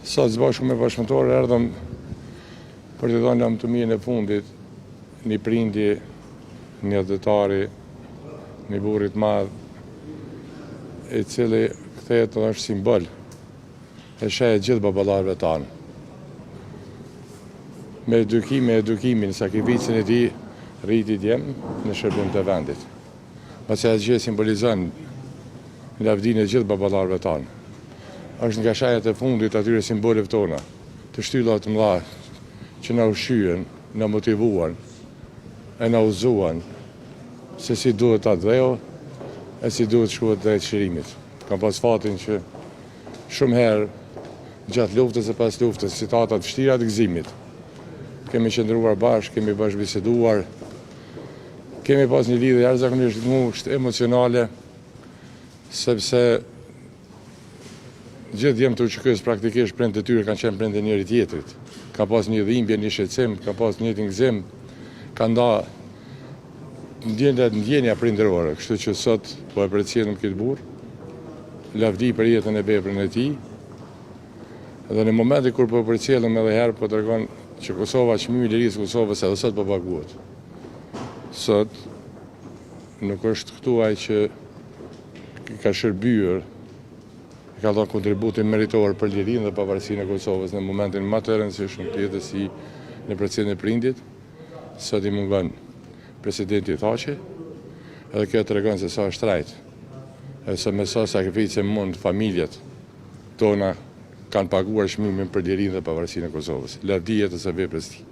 Sot së bashku me bashkëpunëtorë erdhëm për t'i dhënë lamtumirën e fundit një prindi, një atdhetari, një burri të madh, i cili kthehet edhe është simbol e shenjë e gjithë baballarëve tanë. Me edukim, me edukimin, sakrificën e tij, rriti djem në shërbim të vendit. Pasi ajo gjë simbolizon lavdinë e gjithë baballarëve tanë. Është nga shenjat e fundit atyre simboleve tona, të shtyllave të mëdha që na ushqyen, na motivuan e na udhëzuan se si duhet atdheu e si duhet shkohet drejt çlirimit. Kam pas fatin që shumë herë gjatë luftës e pas luftës, situata të vështira të gëzimit, kemi qëndruar bashkë, kemi bashkëbiseduar, Kemi pas një lidhje jashtëzakonisht të ngushtë emocionale, sepse gjithë djemtë e UÇK-së praktikisht prindët e tyre kanë qenë prindët e njëri tjetrit. Ka pas një dhimbje, një shqetësim, ka pas një gëzim, ka nda ndjenja ndjenja prindërore, kështu që sot po e përcjellim këtë burrë, lavdi për jetën e veprën e tij. Dhe në momentin kur po e përcjellim edhe herë po tregon që Kosova, çmimi i lirisë së Kosovës edhe sot po paguhet. Sot nuk është këtu ai që ka shërbyer, ka dhënë kontributin meritor për lirinë dhe pavarësinë e Kosovës në momentin më të rëndësishëm të jetës së tij në përcjelljen e prindit. Sot i mungon presidenti Thaçi, edhe kjo tregon se sa është shtrejt, edhe se me sa sakrificë mund familjet tona kanë paguar çmimin për lirinë dhe pavarësinë e Kosovës. Lavdi jetës e veprës tij.